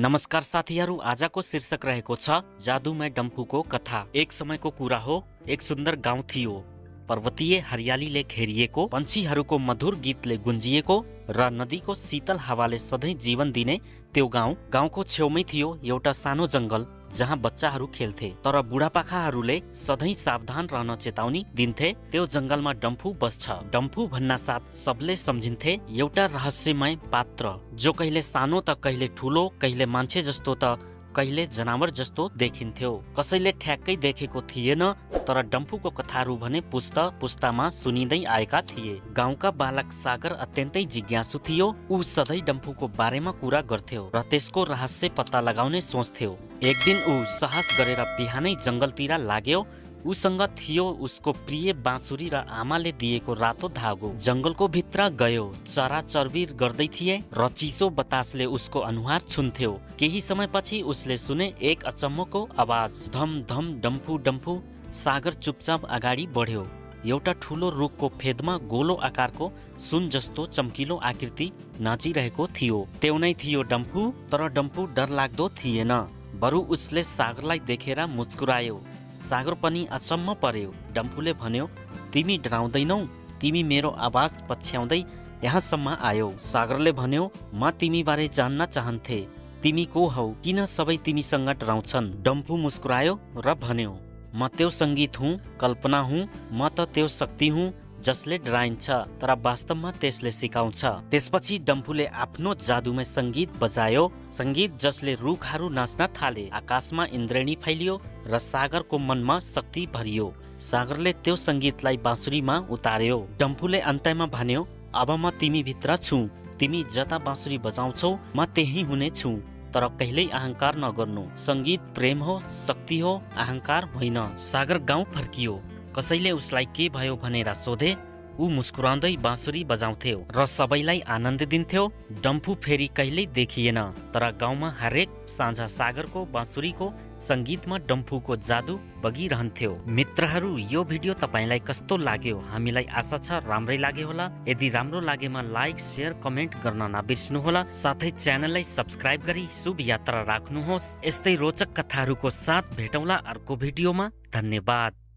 नमस्कार साथीहरू, आजको शीर्षक रहेको छ जादुमय डम्फुको कथा। एक समयको कुरा हो, एक सुन्दर गाउँ थियो। पर्वतीय हरियालीले घेरिएको, पन्छीहरूको मधुर गीतले गुन्जिएको र नदीको शीतल हावाले सधैँ जीवन दिने त्यो गाउँको छेउमै थियो एउटा सानो जंगल जहाँ बच्चाहरू खेल्थे। तर बुढापाकाहरूले सधैँ सावधान रहन चेतावनी दिन्थे। त्यो जंगलमा डम्फु बस्छ। डम्फु भन्ना साथ सबले सम्झिन्थे एउटा रहस्यमय पात्र जो कहिले सानो त कहिले ठुलो, कहिले मान्छे जस्तो त कहिले जनावर जस्तो देखिन्थ्यो। कसैले ठ्याक्कै देखेको थिएन, तर डम्फुको कथाहरू भने पुस्ता पुस्तामा सुनिँदै आएका थिए। गाउँका बालक सागर अत्यन्तै जिज्ञासु थियो। ऊ सधैँ डम्फुको बारेमा कुरा गर्थ्यो र त्यसको रहस्य पत्ता लगाउने सोच्थ्यो। एक दिन ऊ साहस गरेर बिहानै जंगलतिर लाग्यो। उसँग थियो उसको प्रिय बाँसुरी र आमाले दिएको रातो धागो। जंगलको भित्र गयो, चराचरबिर गर्दै थिए र चिसो बतासले उसको अनुहार छुन्थ्यो। केही समयपछि उसले सुने एक अचम्मको आवाज, धम धम डम्फु डम्फु। सागर चुपचाप अगाडि बढ्यो। एउटा ठुलो रुखको फेदमा गोलो आकारको सुन जस्तो चम्किलो आकृति नाचिरहेको थियो। त्यो नै थियो डम्फु। तर डम्फु डरलाग्दो थिएन, बरु उसले सागरलाई देखेर मुस्कुरायो। सागर पनि अचम्म पर्यो। डम्फुले भन्यो, तिमी डराउँदैनौ? तिमी मेरो आवाज पछ्याउँदै यहाँसम्म आयो। सागरले भन्यो, म तिमी बारे जान्न चाहन्थे। तिमी को हौ? किन सबै तिमीसँग डराउँछन्? डम्फु मुस्कुरायो र भन्यो, म त्यो सङ्गीत हुँ, कल्पना हुँ। म त त्यो शक्ति हुँ जसले डराइन्छ तर वास्तवमा त्यसले सिकाउँछ। त्यसपछि डम्फुले आफ्नो जादुमय सङ्गीत बजायो, सङ्गीत जसले रुखहरू नाच्न थाले, आकाशमा इन्द्रेणी फैलियो र सागरको मनमा शक्ति भरियो। सागरले त्यो सङ्गीतलाई बाँसुरीमा उतार्यो। डम्फुले अन्त्यमा भन्यो, अब म तिमी भित्र छु। तिमी जता बाँसुरी बजाउँछौ म त्यही हुने छु। तर कहिल्यै अहंकार नगर्नु। सङ्गीत प्रेम हो, शक्ति हो, अहंकार होइन। सागर गाउँ फर्कियो। कसैले उसलाई के भयो भनेर सोधे। ऊ मुस्कुराउँदै बाँसुरी बजाउँथ्यो र सबैलाई आनन्द दिन्थ्यो। डम्फु फेरि कहिल्यै देखिएन, तर गाउँमा हरेक साँझ सागरको बाँसुरीको सङ्गीतमा डम्फुको जादु बगिरहन्थ्यो। मित्रहरू, यो भिडियो तपाईँलाई कस्तो लाग्यो? हामीलाई आशा छ राम्रै लाग्यो होला। यदि राम्रो लागेमा लाइक, सेयर, कमेन्ट गर्न नबिर्सनुहोला। साथै च्यानललाई सब्स्क्राइब गरी शुभ यात्रा राख्नुहोस्। यस्तै रोचक कथाहरूको साथ भेटौँला अर्को भिडियोमा। धन्यवाद।